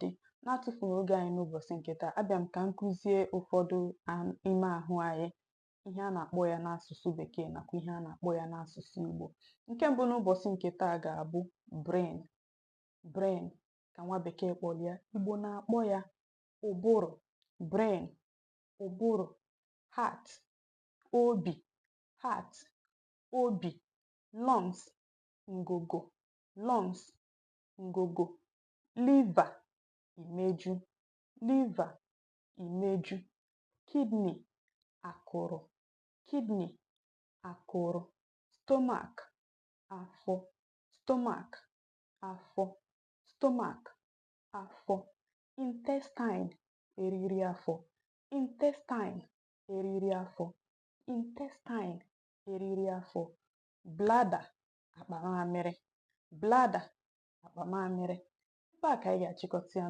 Dị na-atụfughị oge anyị n'ụbọchị nke taa, abịa m ka m kụzie ụfọdụ ime ahụ anyị, ihe a na-akpọ ya n'asụsụ Bekee nakwa ihe a na-akpọ ya n'asụsụ Igbo. Nke mbụ n'ụbọchị nke taa ga-abụ brain. Brain ka nwa Bekee kpọrọ ya. Igbo na-akpọ ya ụbụrụ. Brain, ụbụrụ. Heart, obi. Heart, obi. Lungs, ngụgụ. Lungs, ngụgụ. Liver, imeju. Liver, imeju. Kidney, akụrụ. Kidney, akụrụ. Stomach, afọ. Stomach, afọ. Stomach, afọ. Intestine, eriri afọ. Intestine, eriri afọ. Intestine, eriri afọ. Bladder, akpa mamịrị. Bladder, akpa mamịrị. Ebe a ka anyị ga-achịkọta ya.